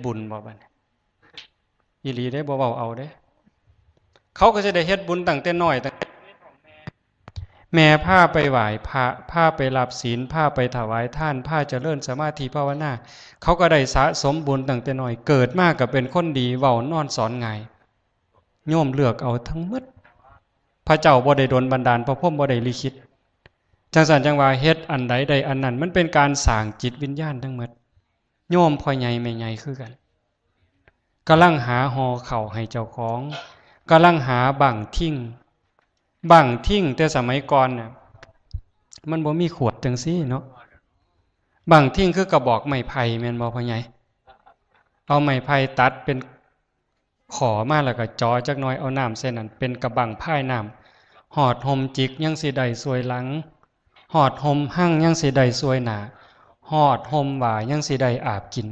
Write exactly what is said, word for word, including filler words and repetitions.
บุญบ่บัดนี้ อีหลีเด้ บ่เว้าเอาเด้ เขาก็สิได้เฮ็ดบุญตั้งแต่น้อย ตั้งแต่ แม่พาไปไหว้พระ พาไปรับศีล พาไปถวายทาน พาเจริญสมาธิภาวนา เขาก็ได้สะสมบุญตั้งแต่น้อย เกิดมาก็เป็นคนดี เว้านอนสอนง่าย โยมเลือกเอาทั้งหมด พระเจ้าบ่ได้ดลบันดาล พระพรหมบ่ได้ลิขิต จังซั่นจังว่าเฮ็ดอันใดได้อันนั้น มันเป็นการสร้างจิตวิญญาณทั้งหมด โยมพ่อใหญ่แม่ใหญ่คือกัน กำลังหาห่อข้าวให้เจ้าของ กำลังหาบั้งทิ่ง บั้งทิ่งแต่สมัยก่อนน่ะ มันบ่มีขวดจังซี่เนาะ บั้งทิ่งคือกระบอกไม้ไผ่แม่นบ่พ่อใหญ่ เอาไม้ไผ่ตัดเป็นข้อมาแล้วก็จ่อจักหน่อย เอาน้ำใส่นั่น เป็นกระบั้งพายน้ำ ฮอดห่มจิกยังสิได้ส่วยหลัง ฮอดห่มหั่งยังสิได้ส่วยหน้า ฮอดห่มว่ายังสิได้อาบกิน